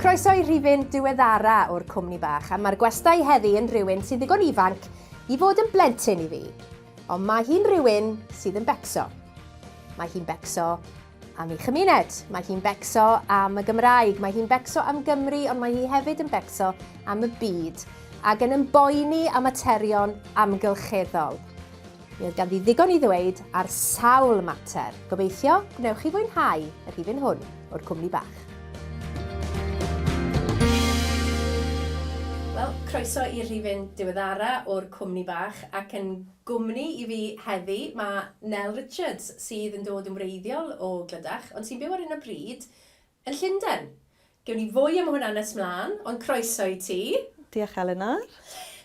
Croeso i rhifyn diweddara o'r cwmni bach, a mae'r gwestai heddi yn rhywun sy'n ddigon ifanc i fod yn blentyn i fi. Ond mae hi'n rhywun sydd yn becso. Mae hi'n becso am ei chymuned, mae hi'n becso am y Gymraeg, mae hi'n becso am Gymru, ond mae hi hefyd yn becso am y byd, ac yn ymboeni am materion amgylcheddol. Mi oedd ganddi ddigon i ddweud ar sawl mater. Gobeithio, gwnewch chi fwynhau y rhifyn hwn o'r cwmni bach. Wel, croeso i'r rhifyn diweddara o'r cwmni bach ac yn gwmni i fi heddi mae Nel Richards sydd yn dod yn wreiddiol o Glydach ond sy'n byw ar hyn o bryd yn Llundain. Gewn ni fwy am hwnna nes mlaen, ond croeso i ti. Diolch Elinor.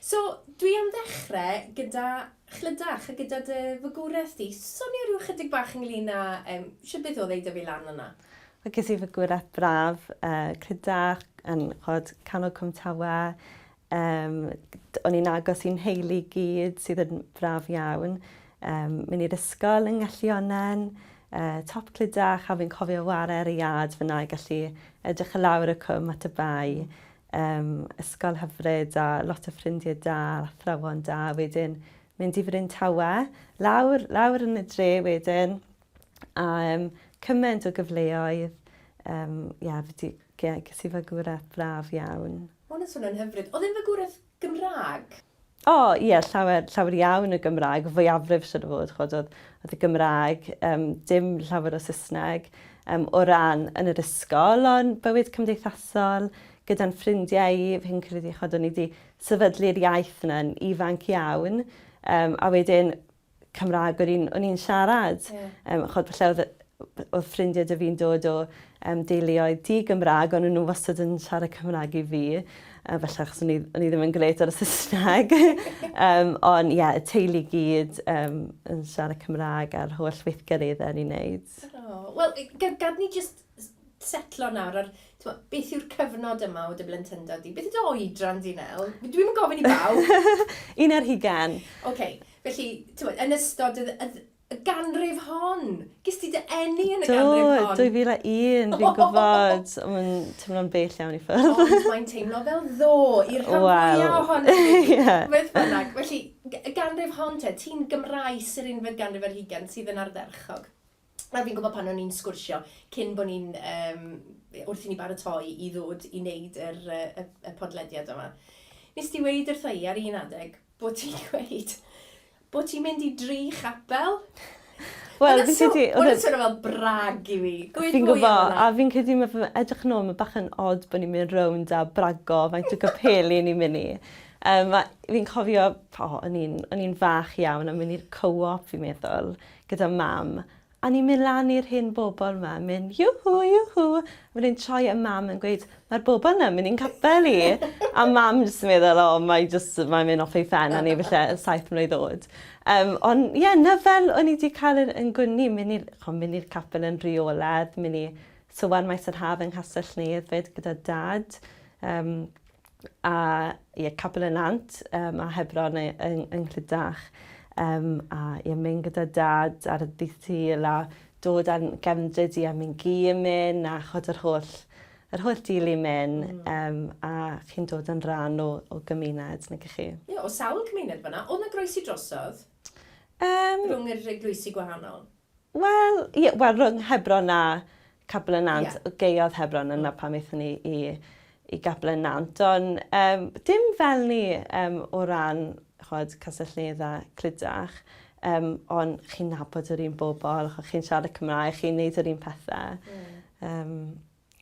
So, dwi am ddechrau gyda Chlydach a gyda dy fagwraeth di. Sonia rhyw chydig bach ynglyn â um, shwt beth oedd ei dyfu lan yna? Wel, ges i fagwraeth braf, uh, Clydach, yn chod, canol Cwm Tawe. Um, o'n i'n agos i'n nheulu gyd, sydd yn braf iawn. Um, mynd i'r ysgol yng Ngellionen, uh, top Clydach, a fi'n cofio ware ar y iard fyna i gallu edrych y lawr y cwm at y bae. Um, ysgol hyfryd a lot o ffrindiau da, athrawon da. Wedyn mynd i Fryn Tawe, lawr, lawr yn y dre wedyn. A um, cymaint o gyfleoedd. Um, yeah, fi yeah, ges i fagwraeth braf iawn. Ma' hwn yn swnio'n hyfryd. Oedd e'n fagwraeth Gymraeg? O, ie, llawer, llawer iawn o Gymraeg, fwyafrif siŵr o fod, ch'od, oedd, oedd y Gymraeg, um, dim llawer o Saesneg um, o ran yn yr ysgol, ond bywyd cymdeithasol gyda'n ffrindiau i, fi'n credu, ch'od, o'n i wedi sefydlu'r iaith yna yn ifanc iawn, um, a wedyn Cymraeg o'n i'n o'n i'n siarad. Ie. Yym ch'od falle o'dd yy o'dd ffrindie 'da fi'n dod o yym deuluoedd di-Gymra'g ond o'n nhw wastad yn siarad Cymra'g i fi. Yy falle achos o'n i o'n i ddim yn grêt ar y Saesneg. Yym on' ie y teulu gyd yym yn siarad Cymra'g a'r holl weithgaredde o'n i'n neud. O wel yy gad ni jyst setlo nawr ar t'mo' beth yw'r cyfnod yma o dy blentyndod di? Beth yw dy oedran di Nel? Dwi'm yn gofyn i bawb. Un ar hugen. Oce, felly t'mod yn ystod y y y ganrif hon! Ges ti dy eni yn y ganrif hon? Do, 2001, fi'n gwybod. Ond mae'n teimlo'n bell iawn i ffwrdd. Ond mae'n teimlo fel ddo i'r rhan fwya ohonon ni. Ie. Beth bynnag. Felly, y ganrif hon te, ti'n Gymraes yr unfed ganrif ar hugain sydd yn ardderchog. A fi'n gwybod pan o'n i'n sgwrsio cyn bod ni'n, um, wrth i ni baratoi i ddod i wneud yr, y, y podlediad yma, nes ti weud wrtha i ar un adeg bod ti'n gweud bod ti'n mynd i dri chapel. Wel, fi'n credu... Oedd yn swnio fel brag i fi. Gweud Fi'n gwybod, a fi'n credu mae fe edrych yn ôl, mae bach yn odd bod ni'n mynd rownd a brago faint o gapeli ni'n mynd i. Um, fi'n cofio, o, o'n i'n fach iawn a mynd i'r co-op fi'n meddwl, gyda mam, a ni'n mynd lan i'r hen bobl 'ma, mynd yoo-hoo, yoo-hoo, a wedyn troi at mam yn gweud, mae'r bobl 'na mynd i'n capel i. A mam jyst yn meddwl, o, mae jyst, mae'n mynd off ei phen, a ni falle saith mlwydd oed. Um, ond ie, yeah, na fel o'n i wedi cael yn, yn gwni, mynd i'r, mynd i'r capel yn rheolaidd, mynd i Sowan Maes yr Haf yng Nghastell Nedd 'fyd gyda dad. Um, a ie, Capel y Nant um, a Hebron yng, yng, yng Nghlydach. Um, a ie, mynd gyda dad ar y dydd Sul a dod â'n gefndryd i a mynd gi yn mynd a chod yr holl, yr holl deulu mynd mm. um, a chi'n dod yn rhan o, o gymuned, nag ych chi? Ie, o sawl cymuned fyna. Oedd na groesi drosodd? Um, Rhwng yr eglwysi gwahanol? Wel, ie, wel rhwng Hebron a Capel y Nant, yeah. gaeodd Hebron yna mm. pan aethon ni i, i Gapel y Nant, ond um, dim fel ni um, o ran chod, Castell Nedd a Clydach, um, ond chi'n nabod yr un bobl, chi'n siarad Cymraeg, chi'n neud yr un pethau. Mm. Um,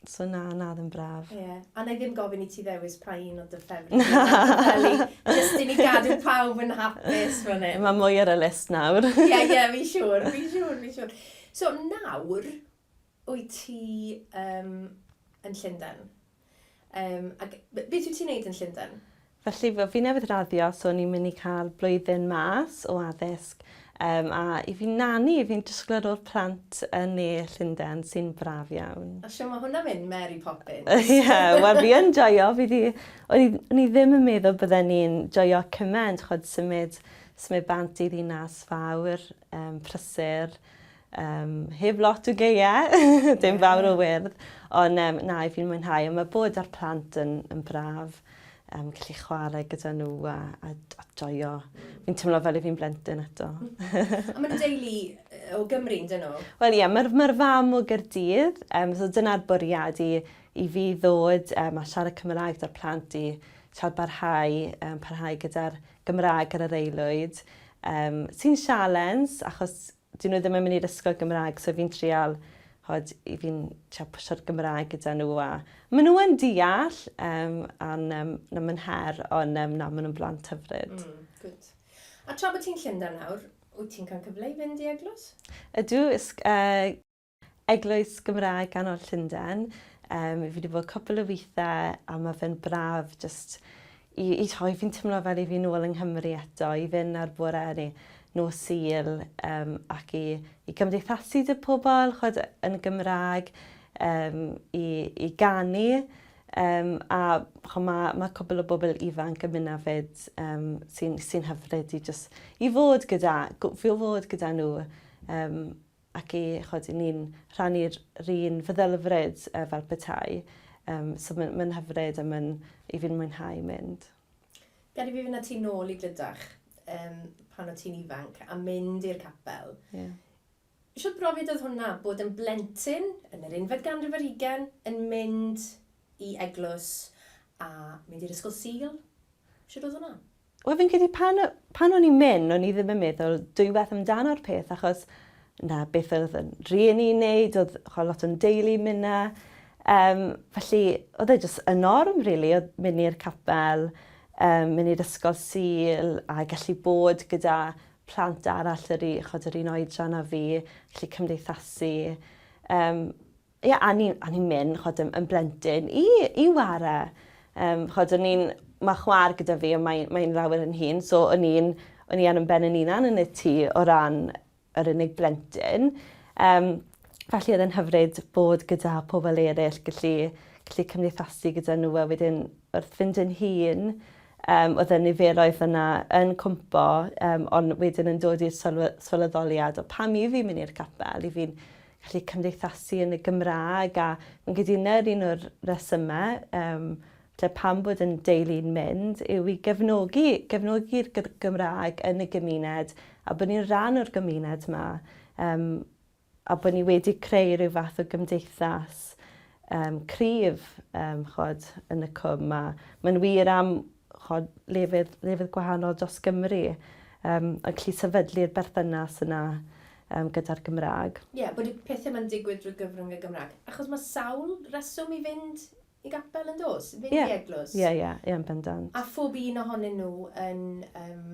So na, na, ddim braf. Ie. Yeah. A na i ddim gofyn i ti ddewis pa un o dy ffefryn. Just i ni gadw pawb yn hapus fan hyn. Mae mwy ar y list nawr. Ie, ie, fi'n siŵr, fi'n siŵr, fi'n siŵr. So nawr, wyt ti um, yn Llundain. Um, ac beth wyt ti'n neud yn Llundain? Felly fi newydd raddio so o'n i'n mynd i cael blwyddyn mas o addysg um, a i fi nanu, fi'n disgwyl ar ôl plant yn ne Llundain sy'n braf iawn. A siw mae hwnna'n mynd, Mary Poppins? Ie, yeah, wel fi yn joio, fi di, o'n i, o'n i ddim yn meddwl bydden ni'n joio cymaint, chod symud, symud bant i ddinas fawr, um, prysur, Um, heb lot o geie, dim fawr o wyrdd. Ond um, na, i fi'n mwynhau, ond mae bod â'r plant yn, yn braf, um, gallu chwarae gyda nhw a, a, a joio. Fi'n teimlo fel i fi'n blentyn eto. a maen nhw'n deulu o Gymru, yn dyn nhw? Wel ie, mae'r ma fam o Gyrdydd, um, so dyna'r bwriad i, i fi ddod um, a siarad Cymraeg da'r plant i siarad barhau, um, parhau gyda'r Gymraeg ar yr aelwyd, um, sy'n sialens, achos dyn nhw ddim yn mynd i'r ysgol Gymraeg, so fi'n trial, chod, i fi'n trial pwsio'r Gymraeg gyda nhw, a maen nhw yn deall, um, a'n, um, na, mae'n her, ond um, na, maen nhw'n blant hyfryd. Good. A tra bod ti'n Llundain nawr, wyt ti'n cael cyfle i fynd i eglwys? Ydw, uh, Eglwys Gymraeg Ganol Llundain. Um, fi wedi bod cwpl o weithiau a mae fe'n braf just i, i toi, fi'n teimlo fel i fi nôl yng Nghymru eto, i fynd ar bore neu nos Sul um, ac i, i gymdeithasu dy pobl, chod, yn y Gymraeg, um, i, i ganu. Um, a chod, mae, mae cwbl o bobl ifanc yn mynd fyd um, sy'n sy hyfryd i, just, i fod gyda, fod gyda nhw. Um, ac i, ch'od, 'yn ni'n rhannu'r 'r un feddylfryd yy fel petai. Yym so ma'n ma'n hyfryd a ma'n i fi'n mwynhau mynd. Gad i fi fynd â ti nôl i Glydach yym pan o't ti'n ifanc a mynd i'r capel. Ie. Shwt brofiad oedd hwnna, bod yn blentyn yn yr unfed ganrif ar hugain yn mynd i eglwys a mynd i'r ysgol Sul? Shwt oedd hwnna? Wel fi'n credu pan o- pan o'n i'n mynd o'n i ddim yn meddwl dwywaith amdano'r peth achos 'na beth oedd 'yn rhieni'n neud o'dd ch'o' lot o'n deulu'n myn' 'na. Yym felly o'dd e jyst y norm rili o'dd myn' i'r capel yym myn' i'r ysgol Sul a gallu bod gyda plant arall yr u- ch'od yr un oedran â fi, gallu cymdeithasu. Yym. Ie, a ni'n a ni'n mynd, ch'od, yn yn blentyn i i ware. Yym, ch'od, o'n i'n... Ma' chwaer gyda fi, ond mae mae'n lawer yn hŷn, so o'n i'n o'n i ar 'yn ben 'yn hunan yn y tŷ o ran yr unig blentyn. Yym, felly oedd e'n hyfryd bod gyda pobl eraill, gallu gallu cymdeithasu gyda nhw, a wedyn wrth fynd yn hŷn, yym, oedd y niferoedd yna yn cwmpo, yym, ond wedyn yn dod i'r sylwe- sylweddoliad o pam i fi mynd i'r capel, i fi'n gallu cymdeithasu yn y Gymraeg a fi'n credu 'na'r un o'r resymau yym lle pam bod yn deulu'n mynd yw i gefnogi, gefnogi'r Gymraeg yn y gymuned a bod ni'n rhan o'r gymuned 'ma yym a bod ni wedi creu rhyw fath o gymdeithas yym cryf yym ch'od yn y cwm a mae'n wir am ch'od lefydd lefydd gwahanol dros Gymru yym a gallu sefydlu'r berthynas yna yym gyda'r Gymraeg. Ie, bod y pethe 'ma'n digwydd drwy gyfrwng y Gymraeg. Achos mae sawl reswm i fynd i gapel yn does? I fynd i eglwys. Ie, ie, ie, yn bendant. A phob un ohonyn nhw yn yym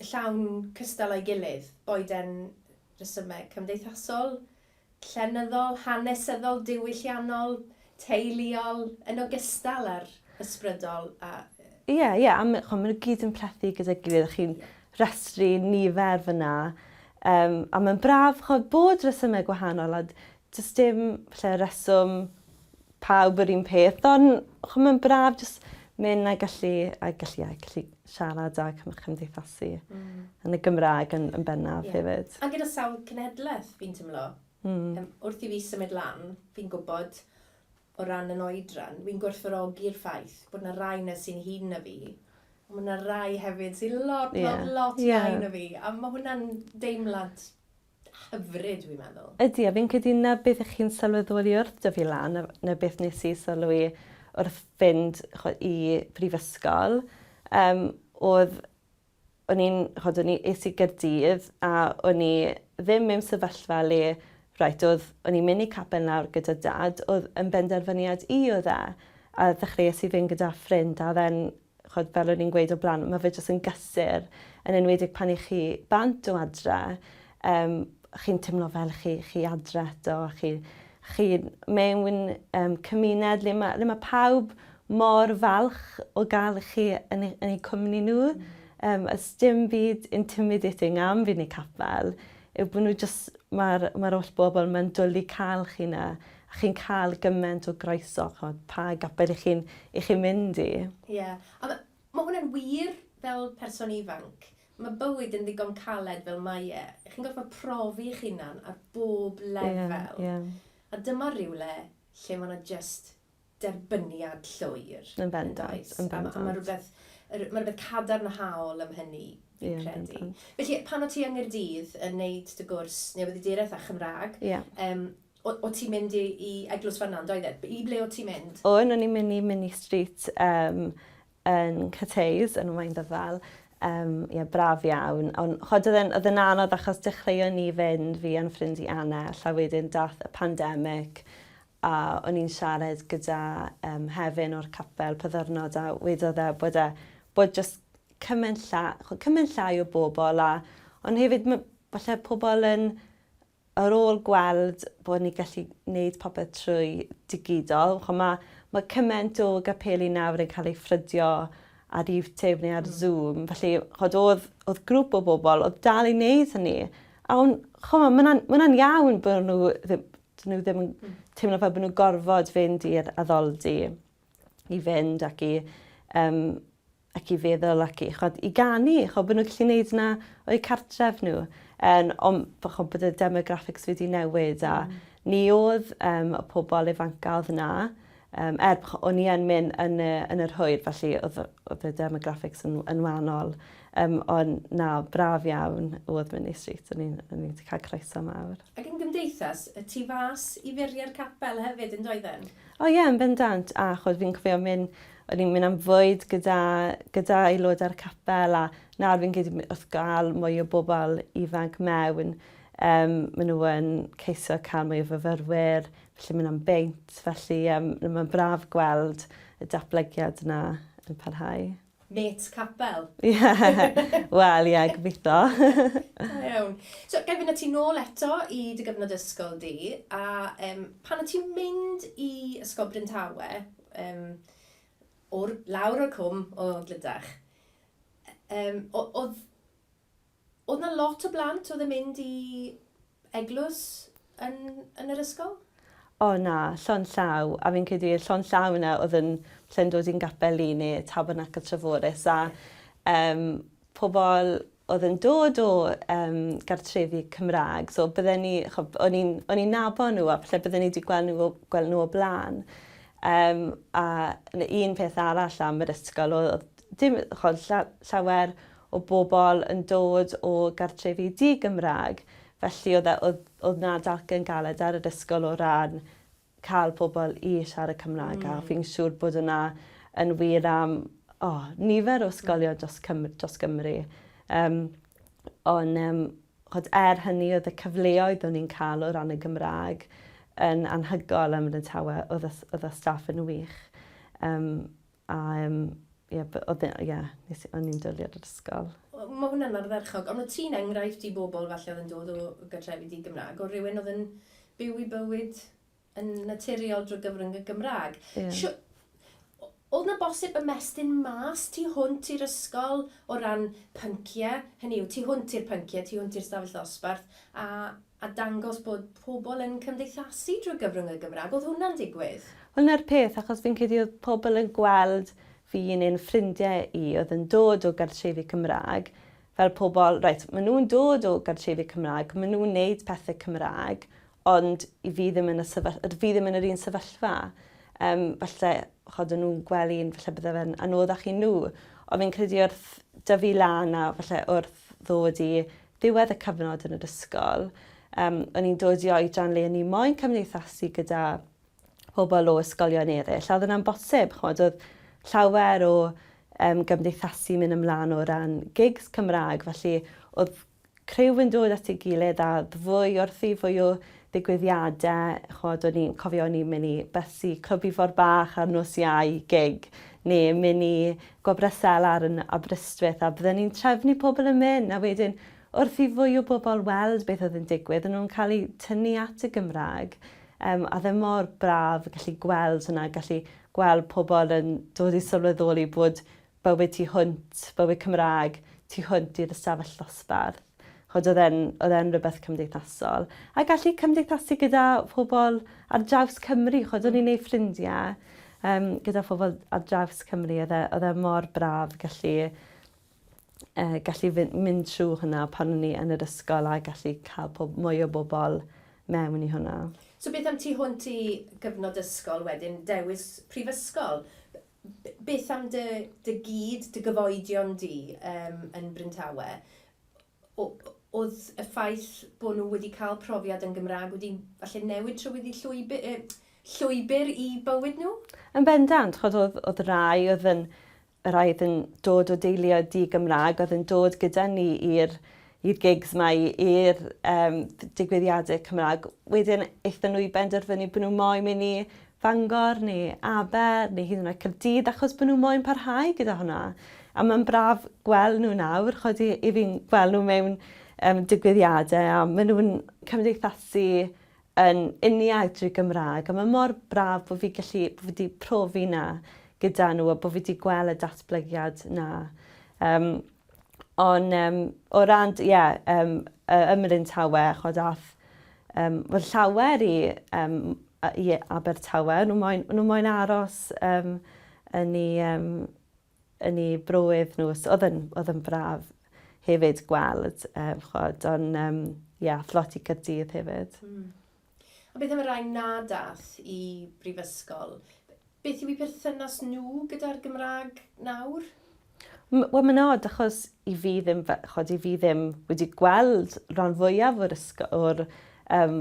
llawn cystal â'i gilydd, boed e'n resymau cymdeithasol, llenyddol, hanesyddol, diwylliannol, teuluol, yn ogystal â'r ysbrydol a... Ie, ie, a ma' ch'mo' ma' nhw gyd yn plethu gyda'i gilydd, chi'n rhestru nifer fan'na, yym a ma'n braf ch'od bod resymau gwahanol a does dim falle reswm pawb yr un peth ond ch'mo' ma'n braf jyst mynd a gallu a gallu a gallu siarad a cymdeithasu mm. yn y Gymraeg yn, yn bennaf yeah. hefyd. A gyda sawl cenhedlaeth fi'n teimlo. Mm. Um, wrth i fi symud lan, fi'n gwybod o ran yn oedran, fi'n gwerthfawrogi'r ffaith bod yna rai na sy'n hŷn na fi, ond mae yna rai hefyd sy'n lot, yeah. lot, lot yeah. iau na fi. A mae hwnna'n deimlad hyfryd, dwi'n meddwl. Ydy, a fi'n credu 'na beth 'ych chi'n sylweddoli wrth dyfu lan, a 'na beth nes i sylwi wrth fynd ch'od i brifysgol, yym o'dd o'n i'n ch'od o'n i es i Gaerdydd a o'n i ddim mewn sefyllfa le reit o'dd o'n i'n mynd i capel nawr gyda dad, o'dd yn benderfyniad i o'dd e, a ddechreues i fynd gyda ffrind a o'dd e'n ch'od fel o'n i'n gweud o'r bla'n, ma' fe jyst yn gysur, yn enwedig pan 'ych chi bant o adre, yym chi'n timlo fel chi chi adre eto a chi chi mewn yym cymuned le ma' le ma' pawb mor falch o ga'l chi yn eu yn eu cwmni nhw. Yym a sdim byd intimidating am fynd i capel yw bo' nhw jyst ma'r ma'r oll bobl 'ma'n dwli ca'l chi 'na a chi'n cael gymaint o groeso, ch'mod, pa gapel 'ych chi'n 'ych chi'n mynd i. Ie, a ma' ma' hwnna'n wir fel person ifanc. Ma' bywyd yn ddigon caled fel mae e. Chi'n gorfod profi eich hunan ar bob lefel. Ie, ie. A dyma rywle lle mae yna just derbyniad llwyr. Yn bendant, yn bendant. A, a mae rhywbeth, mae rhywbeth cadarnhaol am hynny, fi'n yeah, credu. Bendant. Felly, pan o ti yng Nghaerdydd yn neud dy gwrs newyddiaduraeth a Chymraeg, yeah. um, o, o ti'n mynd i, i Eglwys Ffynnon, doedd e? I ble o ti'n mynd? O'n, o'n i'n mynd i Minnie Street um, yn Cathays, yn Waundyfal. Um, ie, braf iawn. Ond chod, oedd e'n, oedd e'n anodd achos dechreuon ni fynd, fi a'n ffrind i Annell, a wedyn dath y pandemig, a o'n i'n siarad gyda um, Hefin o'r capel pa ddyrnod, a wedodd e bod e, bod just cymaint, lla, cymaint llai o bobl, a, ond hefyd ma, falle pobl yn ar ôl gweld bod ni gallu gwneud popeth trwy digidol, ch'mo' ma' ma' cyment o gapeli nawr yn cael eu ffrydio ar YouTube neu ar Zoom, felly ch'od o'dd o'dd grŵp o bobl o'dd dal i wneud hynny. A o'n ch'mo' ma' wnna'n ma' wnna'n iawn bo' nhw ddim 'dyn nhw ddim yn teimlo fel bo' nhw'n gorfod fynd i'r addoldy i fynd ac i yym ac i feddwl ac i ch'od i ganu ch'od bo' nhw'n gallu neud 'na o'u cartref nhw. Yn on' bo' ch'od bod y demographics wedi newid a ni o'dd yym y pobol ifanca o'dd 'na yym er bo' o'n i yn myn' yn y yn yr hwyr felly o'dd y o'dd y demographics yn yn wahanol yym on' na braf iawn o'dd Minny Street o'n i'n o'n i 'di cael croeso mawr. Ac yn gymdeithas, y tu fas i furiau'r capel hefyd yn doedden? O ie, yn bendant. A ch'od fi'n cofio mynd, o'n i'n mynd am fwyd gyda, gyda aelodau'r capel a nawr fi'n credu wrth gael mwy o bobl ifanc mewn, um, maen nhw yn ceisio cael mwy o fyfyrwyr, felly mynd am beint, felly um, mae'n braf gweld y datblygiad yna yn parhau. Mêts capel. Ie, wel ie, gobeithio. Da iawn. So, ga i fynd â ti nôl eto i dy gyfnod ysgol di, a um, pan o ti'n mynd i Ysgol Bryn Tawe, um, o'r, lawr o'r cwm o Glydach, um, oedd Oedd 'na lot o blant oedd yn mynd i eglwys yn, yn yr ysgol? O na, llond llaw, a fi'n credu y llond llaw yna oedd yn falle'n dod i'n gapel i neu Tabernacl Treforys a um, pobl oedd yn dod o um, gartrefi Cymraeg, so bydden ni, o'n i'n o'n i'n nabod nhw a falle bydden ni wedi gweld nhw, gweld nhw o blaen. Um, a un peth arall am yr ysgol oedd dim, chod, llawer o bobl yn dod o gartrefi di-Gymraeg, felly oedd e, oedd, oedd 'na dalcen galed ar yr ysgol o ran cael pobl i siarad Cymraeg mm. a fi'n siŵr bod yna yn wir am oh, nifer o ysgolion dros, Cymru, dros Gymru. Um, ond um, chod, er hynny oedd y cyfleoedd o'n i'n cael o ran y Gymraeg yn anhygoel ym Mryntawe, oedd y, oedd y staff yn wych. Um, A yym ie b- oedd e ie nes i... o'n i'n dwlu ar yr ysgol. Mae hwnna'n ardderchog. Ond o't ti'n enghraifft i bobl falle oedd yn dod o gartrefi di-Gymraeg, o rywun oedd yn byw i bywyd yn naturiol drwy gyfrwng y Gymraeg. Ie. Shw- oedd 'na bosib ymestyn mas tu hwnt i'r ysgol o ran pynciau? Hynny yw, tu hwnt i'r pynciau, tu hwnt i'r stafell ddosbarth, a a dangos bod pobl yn cymdeithasu drwy gyfrwng y Gymraeg. Oedd hwnna'n digwydd? Wel 'na'r peth, achos fi'n credu oedd pobl yn gweld fi neu'n ffrindiau i oedd yn dod o gartrefi Cymraeg fel pobl, reit, maen nhw'n dod o gartrefi Cymraeg, maen nhw'n neud pethau Cymraeg, ond i fi ddim yn y sefyll- fi ddim yn yr un sefyllfa. Um, falle, chod, o'n nhw'n gweld un, falle bydde fe'n anoddach i nhw. Ond fi'n credu wrth dyfu lan a falle wrth ddod i ddiwedd y cyfnod yn yr ysgol, um, o'n i'n dod i oedran le o'n i moyn cymdeithasu gyda pobl o ysgolion eraill, a oedd yna'n bosib, ch'mod, oedd llawer o um, gymdeithasu mynd ymlaen o ran gigs Cymraeg, felly oedd criw yn dod at ei gilydd a fwy wrthi, fwy o ddigwyddiadau, ch'mod, o'n i'n cofio o'n i'n mynd i bysu Clwb Ifor Bach ar nos Iau gig, neu mynd i Gwobrau Selar yn Aberystwyth a bydden ni'n trefnu pobl yn mynd a wedyn wrth i fwy o bobl weld beth oedd yn digwydd o'n nhw'n cael eu tynnu at y Gymraeg. Um, a oedd e mor braf gallu gweld hwnna, gallu gweld pobl yn dod i sylweddoli bod bywyd tu hwnt, bywyd Cymraeg tu hwnt i'r ystafell ddosbarth. Ch'od oedd e'n oedd e'n rhywbeth cymdeithasol. A gallu cymdeithasu gyda phobl ar draws Cymru, ch'od o'n i'n neud ffrindiau um, gyda phobl ar draws Cymru, oedd e, oedd e mor braf gallu, uh, gallu fynd, mynd trwy hwnna pan o'n i yn yr ysgol a gallu cael pob, mwy o bobl mewn i hwnna. So beth am tu hwnt i gyfnod ysgol wedyn, dewis prifysgol? Beth am dy, dy gyd, dy gyfoedion di um, yn Bryntawe? Oedd y ffaith bod nhw wedi cael profiad yn Gymraeg wedi falle newid trywydd i llwybr, llwybr i bywyd nhw? Yn bendant, chod oedd, oedd rai oedd yn, y rai oedd yn dod o deuluoedd di-Gymraeg oedd yn dod gyda ni i'r i'r gigs 'ma, i'r um, digwyddiadau Cymraeg. Wedyn aethon nhw i benderfynu bod nhw moyn mynd i Fangor neu Aber neu hyd yn oed Caerdydd achos bod nhw moyn parhau gyda hwnna. A mae'n braf gweld nhw nawr, chod i, i fi'n gweld nhw mewn um, digwyddiadau a maen nhw'n cymdeithasu yn uniaith drwy Gymraeg a mae mor braf bod fi gallu, bod fi wedi profi 'na gyda nhw a bod fi wedi gweld y datblygiad 'na. Um, ond um, o ran, ie, yeah, um, ym Mryn Tawe, chod ath um, wel, llawer i, um, i Abertawe, nhw moyn, nhw moyn aros um, yn ei, um, yn ei broedd nhw. So, oedd yn, oedd yn braf hefyd gweld, um, chod, ond um, ie, ath lot i Gaerdydd hefyd. A beth am y rai nad ath i brifysgol? Beth yw eu perthynas nhw gyda'r Gymraeg nawr? Wel, mae'n od achos i fi ddim, chod, i fi ddim wedi gweld rhan fwyaf o'r, ysgo, o'r, um,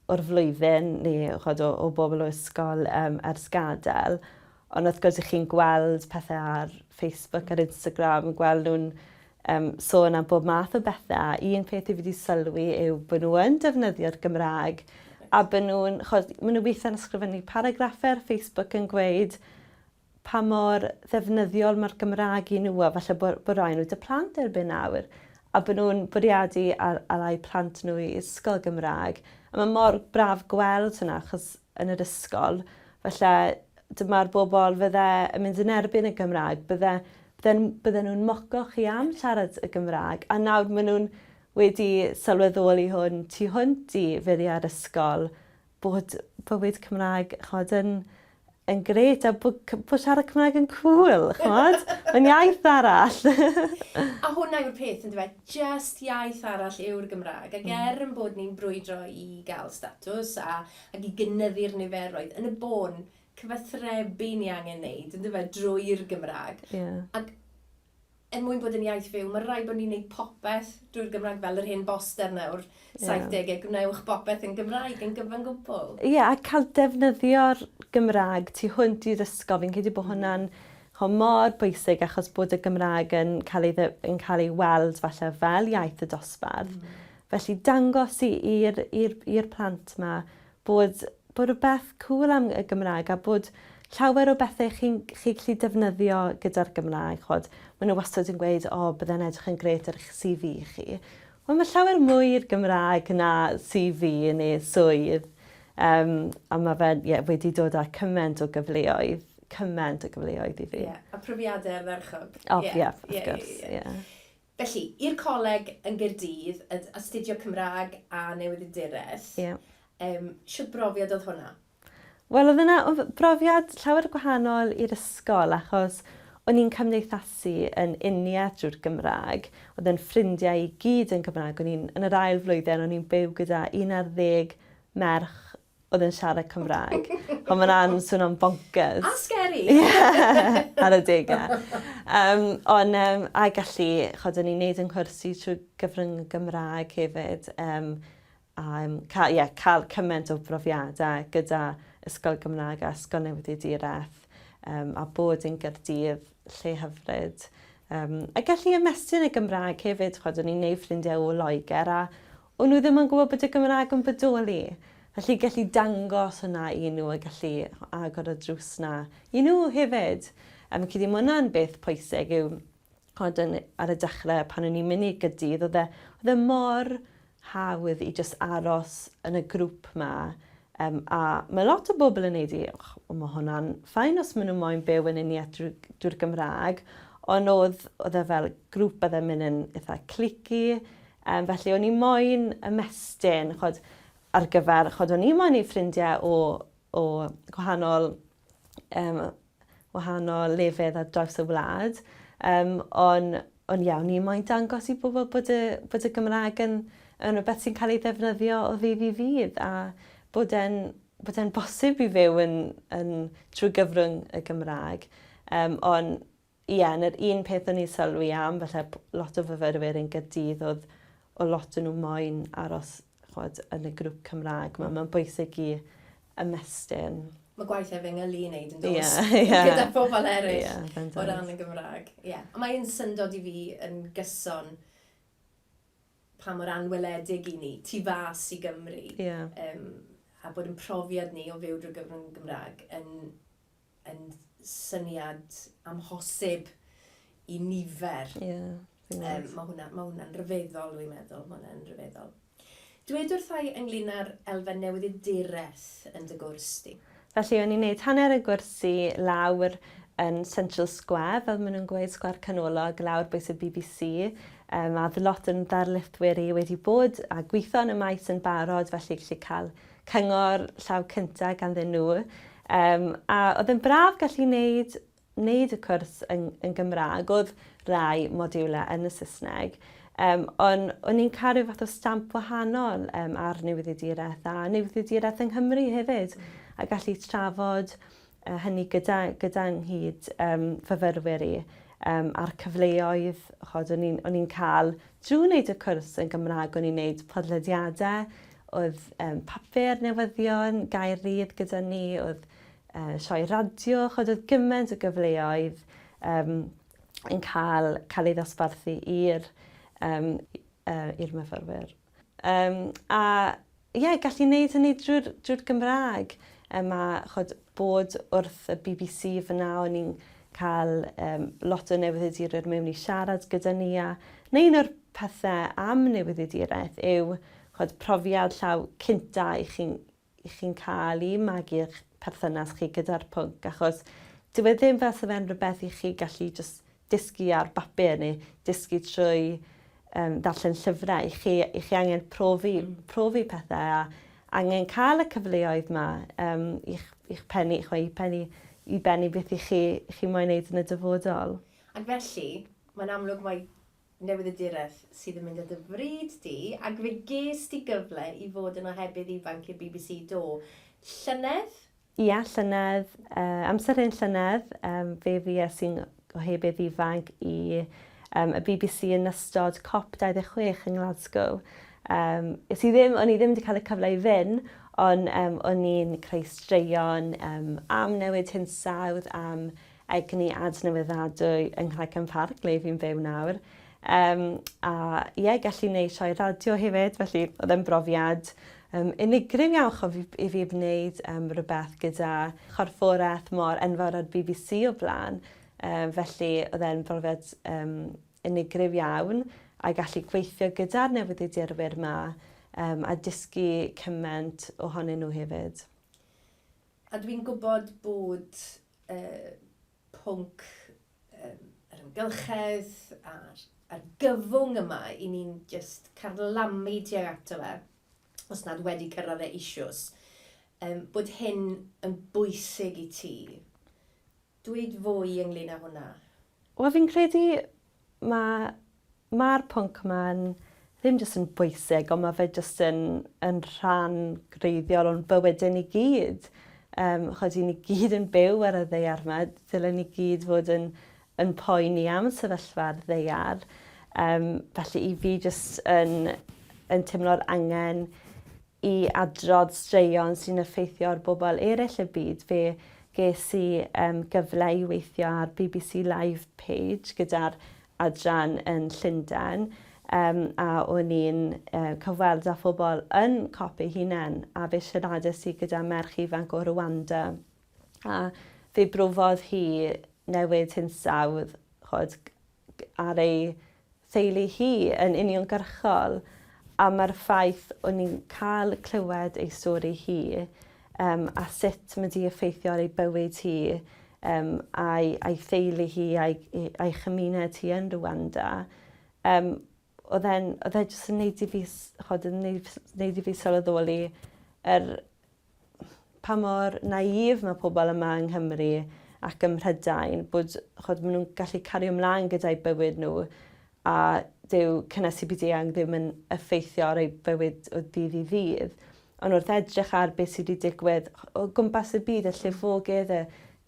o'r flwyddyn neu chod, o, o bobl o ysgol um, ers gadael. Ond wrth gwrs, i chi'n gweld pethau ar Facebook, ar Instagram, gweld nhw'n um, sôn am bob math o bethau. A un peth i fi wedi sylwi yw bod nhw yn defnyddio'r Gymraeg a bod nhw'n, chod, maen nhw weithiau'n ysgrifennu paragraffau ar Facebook yn gweud pa mor ddefnyddiol mae'r Gymraeg i nhw a falle bod, bod rai nhw 'da plant erbyn nawr a bod nhw'n bwriadu ar, ar eu plant nhw i ysgol Gymraeg. A mae mor braf gweld hwnna achos yn yr ysgol falle dyma'r bobl fydde yn mynd yn erbyn y Gymraeg, bydde, bydden, bydden nhw'n moco chi am siarad y Gymraeg a nawr maen nhw'n wedi sylweddoli hwn tu hwnt i furiau'r ysgol bod bywyd Cymraeg ch'mod yn yn grêt a bod bod siarad Cymraeg yn cŵl ch'mod? Mae'n iaith arall. A hwnna yw'r peth yndyfe? Jyst iaith arall yw'r Gymraeg ac er yn bod ni'n brwydro i gael statws a ac i gynyddu'r niferoedd, yn y bôn, cyfathrebu ni angen neud yndyfe drwy'r Gymraeg. Ie. Ac er mwyn bod yn iaith fyw, mae rhaid bod ni'n neud popeth drwy'r Gymraeg, fel yr hen boster 'na o'r 70au, gwnewch bopeth yn Gymraeg yn gyfan gwbl. Ie, a cael defnyddio'r Gymraeg tu hwnt i'r ysgol, fi'n credu bod hwnna'n ch'mo' mor bwysig achos bod y Gymraeg yn cael ei dde- yn cael ei weld falle fel iaith y dosbarth. Felly dangos i i'r i'r i'r plant 'ma bod bod rhywbeth cŵl am y Gymraeg a bod llawer o bethau chi'n chi gallu defnyddio gyda'r Gymraeg, ch'od, maen nhw wastad yn gweud, o, bydde'n edrych yn grêt ar eich CV chi. Wel, mae llawer mwy i'r Gymraeg na CV neu swydd, um, a mae fe yeah, wedi dod â cymaint o gyfleoedd, cymaint o gyfleoedd i fi. Ie, yeah, a profiadau ardderchog. O, ie, yeah, wrth yeah, gwrs, ie. Yeah. Felly, i'r coleg yn Gaerdydd, astudio Cymraeg a Newyddiaduraeth. Ie. Um, shwt brofiad oedd hwnna? Wel, oedd yna brofiad llawer gwahanol i'r ysgol achos o'n i'n cymdeithasu yn uniaith drwy'r Gymraeg. Oedd yn ffrindiau i gyd yn Gymraeg. O'n i'n, yn yr ail flwyddyn, o'n i'n byw gyda 11 merch oedd yn siarad Cymraeg. Ond mae hwnna'n swnio'n bonkers. A scary! Ie, ar adegau. Um, ond, um, a gallu, chod, o'n i'n neud yng nghwrs i trwy gyfrwng y Gymraeg hefyd. Um, a um, cael, yeah, cael cymaint o brofiadau gyda Ysgol Gymraeg a Ysgol Newyddiaduraeth um, a bod yn Gaerdydd, lle hyfryd. Um, a gallu ymestyn y Gymraeg hefyd, chod, o'n i'n neud ffrindiau o Loegr a O'n nhw ddim yn gwybod bod y Gymraeg yn bodoli. Felly gallu dangos hwnna i nhw a gallu agor y drws 'na i nhw hefyd. A fi'n credu ma' hwnna'n beth pwysig yw ch'od yn ar y dechre pan o'n i'n mynd i Gaerdydd o'dd e o'dd e mor hawdd i jyst aros yn y grŵp 'ma yym a ma' lot o bobl yn neud i och ma' hwnna'n fine os ma' nhw moyn byw yn uniaith drwy drwy'r Gymraeg ond o'dd o'dd e fel grŵp o'dd e'n mynd yn itha cliquey Yym, felly o'n i moyn ymestyn, ch'od, ar gyfer, ch'od, o'n i moyn neud ffrindiau o, o gwahanol, um, wahanol lefydd ar draws y wlad, um, ond on ie, o'n i moyn dangos i bobl bod y, bod y Gymraeg yn, yn rhywbeth sy'n cael ei ddefnyddio o ddydd i ddydd a bod e'n bod e'n bosib i fyw yn, yn trwy gyfrwng y Gymraeg. Um, ond ie, yn yr un peth o'n i'n sylwi am, falle lot o fyfyrwyr yn Gaerdydd oedd o lot o nhw moyn aros ch'mod, yn y grŵp Cymraeg 'ma. Mae'n bwysig i ymestyn. Mae gwaith efengylu i wneud yn does? Ie, ie. Gyda phobl eraill Ie, bendant. o ran y Gymraeg. Ie. Ond mae'n syndod i fi yn gyson pa mor anweledig i ni, tu fas i Gymru. Ie. Um, a bod yn profiad ni o fyw drwy gyfrwng y Gymraeg yn, yn syniad amhosib i nifer. Ie. Um, mae hwnna, ma hwnna'n rhyfeddol, dwi'n meddwl. Mae hwnna'n rhyfeddol. Dwed wrtha i ynglyn â'r elfen newyddiaduraeth yn dy gwrs di. Felly, o'n i'n neud hanner y gwersi lawr yn Central Square, fel maen nhw'n gweud, Sgwâr Canolog, lawr bwys y BBC. Um, a oedd lot o'n ddarlithwyr i wedi bod a gweithio yn y maes yn barod, felly gallu cael cyngor llaw cyntaf ganddyn nhw. Um, a oedd yn braf gallu wneud wneud y cwrs yn, yn Gymraeg, oedd rai modiwlau yn y Saesneg, um, ond o'n i'n cael rhyw fath o stamp wahanol um, ar newyddiaduraeth a newyddiaduraeth yng Nghymru hefyd, a gallu trafod uh, hynny gyda, gyda nghyd um, fyfyrwyr i um, a'r cyfleoedd chod, o'n i'n i'n cael drwy wneud y cwrs yn Gymraeg, o'n i'n wneud podlediadau, oedd um, papur newyddion, gair rydd gyda ni, oedd uh, sioe radio, chod oedd gymaint o gyfleoedd um, yn cael, cael ei ddosbarthu i'r um, uh, i'r myfyrwyr. Um, a ie, yeah, gallu wneud hynny drwy'r drwy Gymraeg. Um, a chod, bod wrth y BBC fyna, o'n i'n cael um, lot o newyddiadurwyr mewn i siarad gyda ni a neu un o'r pethau am newyddiaduraeth yw chod, profiad llaw cynta i chi'n i chi'n cael i magu'ch perthynas chi gyda'r pwnc, achos dyw e ddim fel 'sa fe'n rhywbeth i chi gallu jyst dysgu ar bapur neu dysgu trwy um, ddarllen llyfrau. I chi, i chi angen profi, mm. profi pethau a angen cael y cyfleoedd yma um, i'ch, i'ch pennu, chwe, i pennu, i bennu beth i chi, chi moyn wneud yn y dyfodol. Ac felly, mae'n amlwg mai newyddiaduraeth sydd yn mynd â dy fryd di, ac fe ges di gyfle i fod yn ohebydd ifanc i'r BBC, do? Llynedd? Ia, llynedd, uh, amser hyn llynedd, um, fe fues i'n ohebydd ifanc i um, y BBC yn ystod COP26 yng Nglasgow. Um, es i ddim, o'n i ddim wedi cael y cyfle i fynd, ond um, o'n i'n creu straeon um, am newid hinsawdd, am egni adnewyddadwy yng Nghraig Parc, le fi'n byw nawr. Um, a ie, yeah, gallu gwneud sioe radio hefyd, felly oedd e'n brofiad um, unigryw iawn chof i, i fi wneud um, rhywbeth gyda chorfforaeth mor enfawr ar BBC o blaen. Um, felly oedd e'n brofiad um, unigryw iawn a gallu gweithio gyda'r newyddiadurwyr yma um, a dysgu cymaint ohonyn nhw hefyd. A dwi'n gwybod bod uh, pwnc um, yr amgylchedd a'r argyfwng yma i ni'n just carlamu tuag ato fe, os nad wedi cyrraedd e eisoes, um, bod hyn yn bwysig i ti. Dweud fwy ynglyn â hwnna. Wel fi'n credu mae mae'r pwnc yma'n ddim jyst yn bwysig ond mae fe jyst yn yn rhan greiddiol o'n bywydau ni gyd. Um, chod i ni gyd yn byw ar y ddaear yma, dylen ni gyd fod yn, yn poeni am sefyllfa'r ddaear. Um, felly i fi jyst yn, yn teimlo'r angen i adrodd straeon sy'n effeithio ar bobl eraill y byd. Fe ges i um, gyfle i weithio ar BBC Live page gyda'r adran yn Llundain um, a o'n i'n uh, cyfweld â phobl yn cop eu hunain a fe siaradais i gyda merch ifanc o Rwanda a fe brofodd hi newid hinsawdd chod, ar ei theulu hi yn uniongyrchol a mae'r ffaith o'n i'n cael clywed ei stori hi um, a sut mae di effeithio ar ei bywyd hi um, a'i, a'i theulu hi a'i, a'i chymuned hi yn Rwanda, um, oedd e'n, oedd e jyst yn neud i fi, chod, yn neud, neud i fi sylweddoli yr pa mor naïf mae pobl yma yng Nghymru ac ym Mhrydain bod chod, maen nhw'n gallu cario ymlaen gyda'u bywyd nhw a dyw cynnesu byd-eang ddim yn effeithio ar eu bywyd o ddydd i ddydd. Ond wrth edrych ar beth sydd wedi digwydd o gwmpas y byd, y llifogydd, y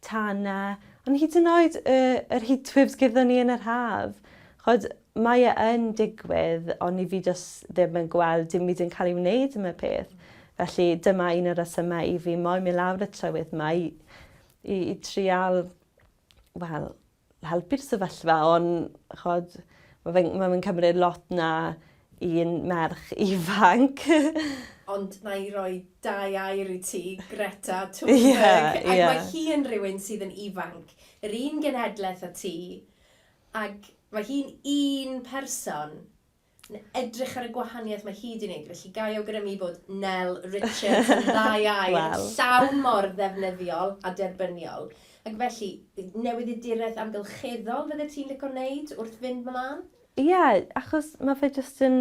tanau, ond hyd yn oed y, yr heatwaves gyda ni yn yr haf. Chod, mae e yn digwydd, ond i fi jyst ddim yn gweld dim byd yn cael ei wneud am y peth. Felly dyma un o'r rhesymau i fi moyn mynd lawr y trywydd yma i, i, i trial, wel, helpu'r sefyllfa, ond chod, mae fe'n ma fe cymryd lot na un merch ifanc. Ond na i roi dau air i ti, Greta Thunberg. Yeah, yeah. Ac mae hi yn rhywun sydd yn ifanc, yr un genhedlaeth â ti, ac mae hi'n un person yn edrych ar y gwahaniaeth mae hi 'di wneud, felly ga i awgrymu bod Nel Richards yn ddau air Wel. llawn mor ddefnyddiol a derbyniol. Ac felly, newyddiaduraeth amgylcheddol fyddet ti'n lico wneud wrth fynd mlaen? Ie, achos mae fe jyst yn...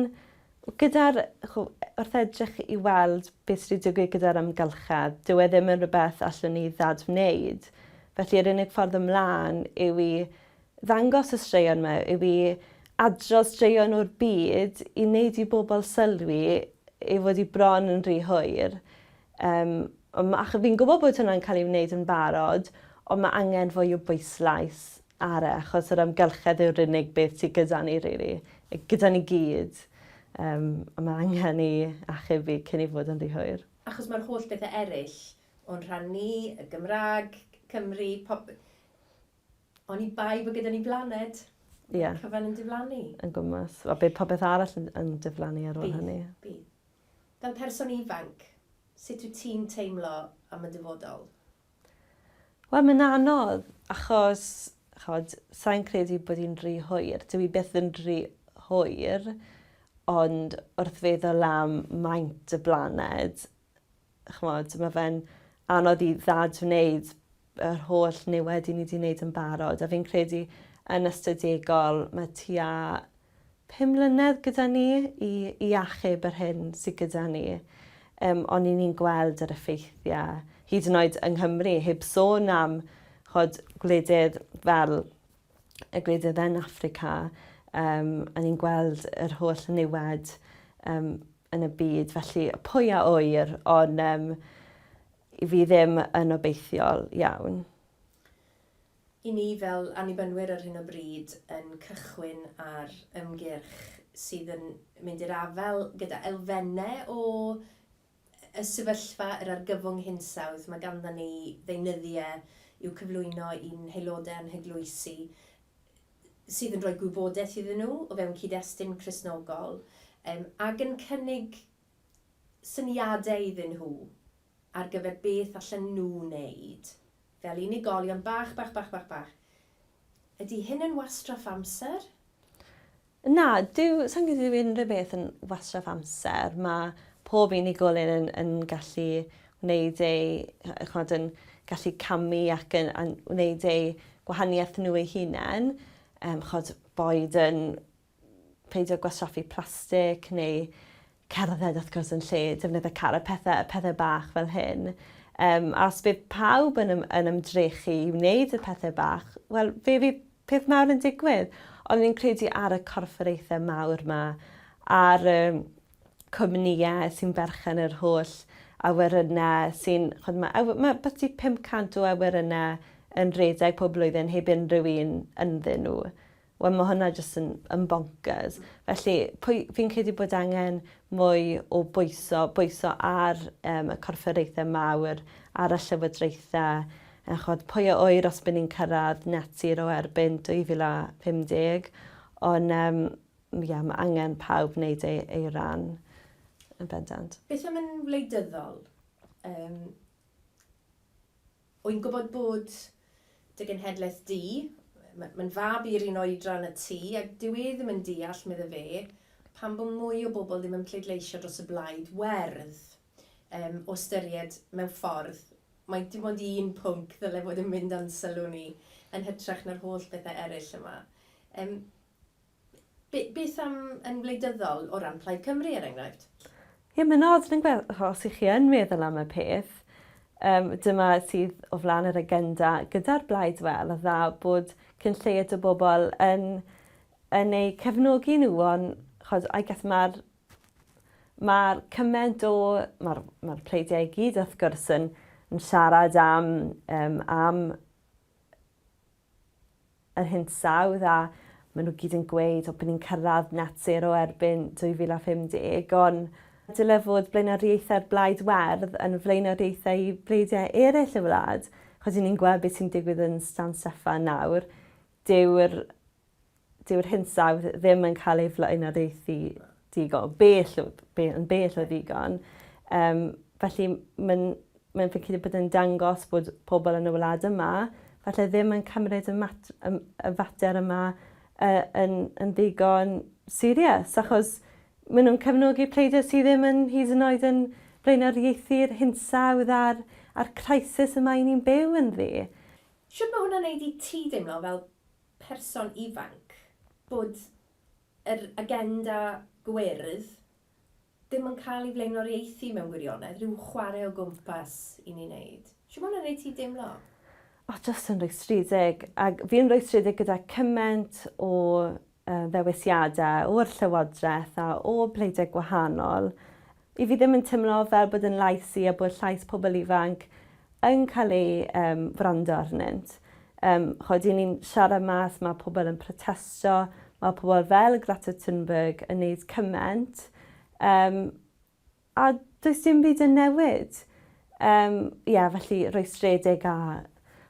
Gyda'r... chw- wrth edrych i weld beth sydd wedi digwydd gyda'r amgylchedd, dyw e ddim yn rhywbeth allwn ni ddad-wneud. Felly yr unig ffordd ymlaen yw i ddangos y straeon 'ma yw i adrodd straeon o'r byd i wneud i bobl sylwi ei fod hi bron yn rhy hwyr. Yym, ond ma'... Achos fi'n gwybod bod hwnna'n cael ei wneud yn barod, ond ma' angen fwy o bwyslais ar e, achos yr amgylchedd yw'r unig beth sydd gyda ni rili, gyda ni gyd. Yym, a ma' angen i achub fi cyn ei fod yn rhy hwyr. Achos mae'r holl bethau eraill o'n rhan ni, y Gymraeg, Cymru, pop-, Oni bai bod gyda ni blaned. Ie. Mae'r cyfan yn diflannu. Yn gwmws. A bydd popeth arall yn, yn diflannu ar ôl hynny. Bydd. Fel person ifanc, sut wyt ti'n teimlo am y dyfodol? Wel, mae'n anodd, achos, chod, sa'n credu bod hi'n rhy hwyr. Dyw hi byth yn rhy hwyr, ond wrth feddwl am maint y blaned, ch'mod, ma' fe'n anodd i ddad-wneud yr holl niwed 'yn ni 'di wneud yn barod a fi'n credu yn ystadegol ma' tua pum mlynedd gyda ni i i achub yr hyn sy gyda ni. Yym ond 'yn ni'n gweld yr effeithie hyd yn oed yng Nghymru heb sôn am ch'od gwledydd fel y gwledydd yn Affrica yym a ni'n gweld yr holl niwed yym yn y byd felly pwy a ŵyr ond yym i fi ddim yn obeithiol iawn. I ni fel Annibynwyr ar hyn o bryd yn cychwyn ar ymgyrch sydd yn mynd i'r afael gyda elfennau o y sefyllfa, yr argyfwng hinsawdd. Mae ganddon ni ddeunyddiau i'w cyflwyno i'n haelodau a'n heglwysi sydd yn rhoi gwybodaeth iddyn nhw o fewn cyd-destun Cristnogol yym ac yn cynnig syniadau iddyn nhw ar gyfer beth allan nhw wneud fel unigolion bach, bach, bach, bach, bach. Ydy hyn yn wastraff amser? Na, dyw, sa i'n credu dyw unrhyw beth yn wastraff amser. Mae pob unigolyn yn, yn gallu wneud eu, ch'mod, yn gallu camu ac yn, yn wneud eu gwahaniaeth nhw eu hunain. Um, ch'od, boed yn peidio gwastraffu plastig neu cerdded wrth gwrs yn lle defnyddio car a pethau, pethau bach fel hyn. Um, a os bydd pawb yn, yn ymdrechu i wneud y pethau bach, wel, fe fydd peth mawr yn digwydd. Ond fi'n credu ar y corfforaethau mawr 'ma, ar y cwmnïau sy'n berchen yr holl awyrynnau sy'n... Ch'od ma' awy- ma' byti 500 o awyrynnau yn rhedeg pob blwyddyn heb unrhyw un ynddyn nhw. Wel ma' hwnna jyst yn yn bonkers. Felly pwy... Fi'n credu bod angen mwy o bwyso, bwyso ar yym y corfforaethau mawr, ar y llywodraethau, a ch'od pwy a ŵyr os by' ni'n cyrraedd net zero erbyn 2050, ond yym ie ma' angen pawb wneud ei ei ran yn bendant. Beth am yn wleidyddol? Yym Wy'n gwybod bod dy genhedlaeth di, mae'n fab i'r un oedran â ti, a dyw e ddim yn deall, medde fe, pam bod mwy o bobl ddim yn pleidleisio dros y Blaid Werdd, um, o ystyried mewn ffordd mai dim ond un pwnc ddyle fod yn mynd â'n sylw ni yn hytrach na'r holl bethau eraill yma. Um, Be, beth am yn wleidyddol o ran Plaid Cymru, er enghraifft? Ie, mae'n od, fi'n gweld, os ych chi yn meddwl am y peth, um, dyma sydd o flaen yr agenda gyda'r Blaid Werdd, a bod cyn lleied o bobl yn, yn eu cefnogi nhw ond chod I guess mae'r mae'r cymaint o mae'r mae'r pleidiau i gyd wrth gwrs yn yn siarad am um, am yr hinsawdd a maen nhw gyd yn gweud o bod ni'n cyrraedd net zero erbyn 2050 ond dyle fod blaenoriaethau'r Blaid Werdd yn flaenoriaethau i bleidiau eraill y wlad. Chos ni'n gweld beth sy'n digwydd yn Stan Steffan nawr. Dyw'r dyw'r hinsawdd ddim yn cael ei flaenoriaethu digon, bell, be, yn bell o ddigon. Um, felly mae'n mae'n fi'n credu bod yn dangos bod pobl yn y wlad yma falle ddim yn cymryd y, mat, y, y fater yma uh, yn, yn ddigon serious, achos maen nhw'n cefnogi pleidiau sydd ddim yn hyd yn oed yn blaenoriaethu'r hinsawdd a'r, a'r crisis y mae ni'n byw ynddi. Shwt mae hwnna'n neud i ti deimlo fel person ifanc bod yr agenda gwyrdd ddim yn cael ei flaenoriaethu mewn gwirionedd, rhyw chwarae o gwmpas i ni wneud. Shwt mae hwnna'n neud ti deimlo? O, jyst yn rhwystredig. Ac fi'n rhwystredig gyda cymaint o uh, ddewisiadau o'r llywodraeth a o pleidiau gwahanol. I fi ddim yn teimlo fel bod yn lais i a bod llais pobl ifanc yn cael ei um, wrando arnynt. Um, chod, i ni'n siarad mas, mae pobl yn protestio, mae pobl fel Greta Thunberg yn neud cymaint, um, a does dim byd yn newid. Um, yeah, felly rwystredig a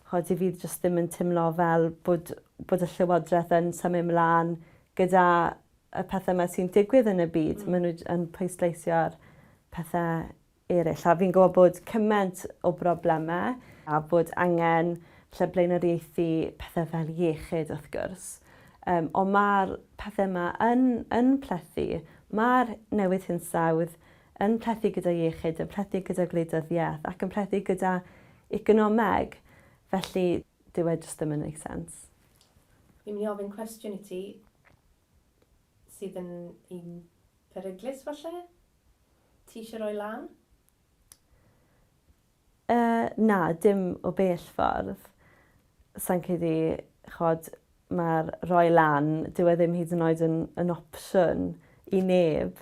chod, i fi jyst ddim yn teimlo fel bod, bod y llywodraeth yn symud mlaen gyda y pethau yma sy'n digwydd yn y byd. Mm. Maen nhw yn pwysleisio'r pethau eraill. A fi'n gwybod bod cymaint o broblemau a bod angen falle blaenoriaethu pethau fel iechyd wrth gwrs. Um, ond mae'r pethau yma yn, yn plethu. Mae'r newid hinsawdd yn plethu gyda iechyd, yn plethu gyda gwleidyddiaeth ac yn plethu gyda economeg. Felly, dyw e jyst ddim yn make sense. Fi'n mynd i ofyn cwestiwn i ti sydd yn un peryglus falle? Ti eisiau rhoi lan? Uh, na, dim o bell ffordd. Sa'n credu, chod, mae'r rhoi lan, dyw e ddim hyd yn oed yn, yn opsiwn i neb.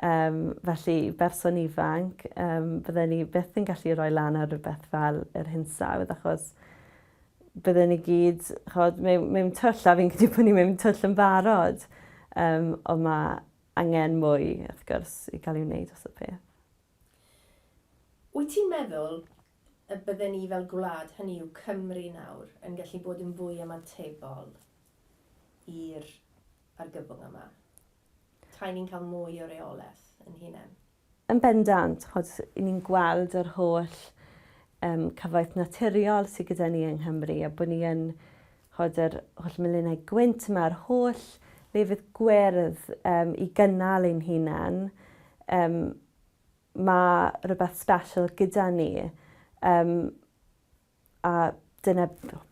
Um, felly, berson ifanc, um, bydden ni byth yn gallu rhoi lan ar rhywbeth fel yr hinsawdd, achos bydden ni gyd, chod, mewn, mewn twll, a fi'n credu bod ni mewn twll yn barod. Um, ond mae angen mwy, wrth gwrs, i gael ei wneud os y peth. Wyt ti'n meddwl y bydden ni fel gwlad, hynny yw Cymru nawr, yn gallu bod yn fwy ymatebol i'r argyfwng yma? Tai ni'n cael mwy o reolaeth yn hunain? Yn bendant, chod, i ni'n gweld yr holl um, cyfoeth naturiol sydd gyda ni yng Nghymru a bod ni yn chod, yr holl melinau gwynt yma, yr holl lefydd gwyrdd um, i gynnal ein hunain. Um, mae rhywbeth special gyda ni. Um, A dyna,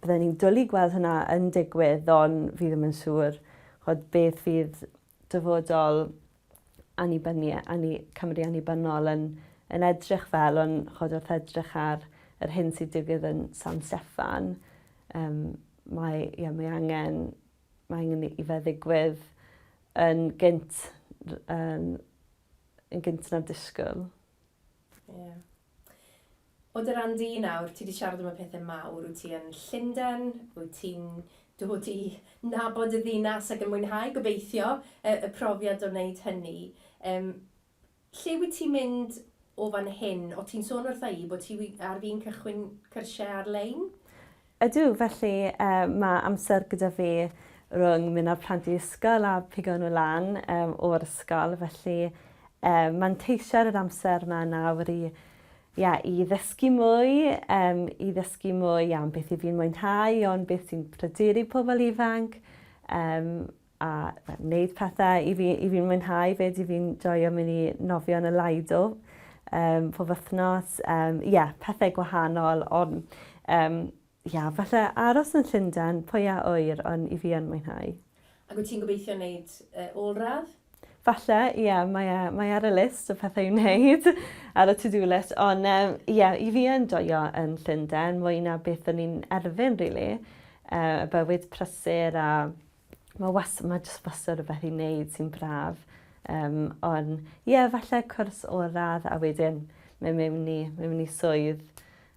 bydden ni'n dwlu gweld hwnna yn digwydd, ond fi ddim yn siŵr chod, beth fydd dyfodol annibyniaeth, anni, Cymru annibynnol yn, yn edrych fel, ond chod wrth edrych ar yr hyn sy'n digwydd yn San Steffan, um, mae, ie, mae angen, mae angen i fe ddigwydd yn gynt, yn, yn gynt na'r disgwyl. Ie. O dy ran di nawr, ti 'di siarad am y pethe mawr, wyt ti yn Llundain, wyt ti'n dod i nabod y ddinas ac yn mwynhau, gobeithio, y, y profiad o wneud hynny. Um, lle wyt ti'n mynd o fan hyn? O ti'n sôn wrtha i bod ti ar fin cychwyn cyrsiau ar-lein? Ydw, felly uh, mae amser gyda fi rhwng mynd â'r plant i ysgol a pigo nhw lan um, o'r ysgol, felly um, manteisio ar yr amser yma nawr i, yeah, i ddysgu mwy, um, i ddysgu mwy am beth i fi'n mwynhau, ond beth sy'n pryderu pobl ifanc, um, a wneud pethau i fi, i fi'n mwynhau fyd, i fi'n joio mynd i nofio yn y Lido um, pob wythnos. Um, yeah, pethau gwahanol, ond um, yeah, falle aros yn Llundain, pwy a ŵyr, ond i fi yn mwynhau. Ac wyt ti'n gobeithio wneud uh, ôl-radd? Falle, ie, yeah, mae, e, mae ar y list o pethau i wneud, ar y to-do list, ond ie, um, yeah, i fi yn joio yn Llundain, mwy na beth o'n i'n erfyn, really. Uh, y bywyd prysur a Mae was, mae jyst wastad rhywbeth i wneud sy'n braf. Um, ond ie, yeah, falle cwrs ôl-radd a wedyn mynd mewn i, mewn i swydd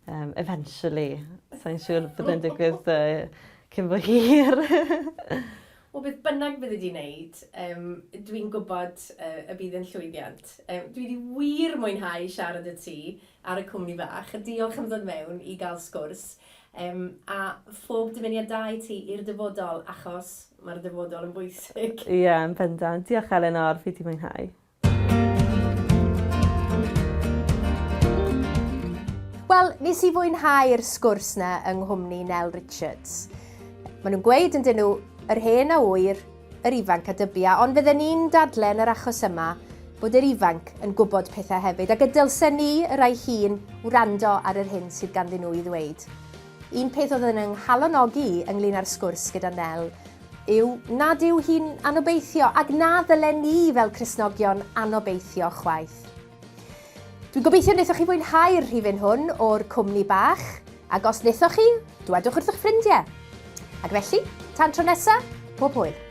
um, eventually. Sa'n siŵr bydd e'n digwydd uh, cyn bo hir. Wel, beth bynnag byddi di'n neud, um, dwi'n gwybod uh, y bydd yn llwyddiant. Um, dwi wedi wir mwynhau siarad â ti ar y cwmni bach, a diolch am ddod mewn i gael sgwrs. Um, a phob dymuniad da i ti i'r dyfodol, achos mae'r dyfodol yn bwysig. Ie, yeah, yn bendant. Diolch Elinor, fi wedi mwynhau. Wel, nes i fwynhau'r sgwrs na yng nghwmni Nel Richards. Maen nhw'n gweud yn dyn nhw, yr hen a ŵyr, yr ifanc a dybia, ond fydden ni'n dadle yn yr achos yma bod yr ifanc yn gwybod pethau hefyd, ac y dylsen ni, y rai hŷn, wrando ar yr hyn sydd ganddyn nhw i ddweud. Un peth oedd yn 'y nghalonogi i ynglyn â'r sgwrs gyda Nel yw nad yw hi'n anobeithio, ac na ddylen ni fel Cristnogion anobeithio chwaith. Dwi'n gobeithio wnaethoch chi fwynhau'r rhifyn hwn o'r cwmni bach, ac os wnaethoch chi, dwedwch wrth eich ffrindiau. Ac felly, tan tro nesa, pob hwyl.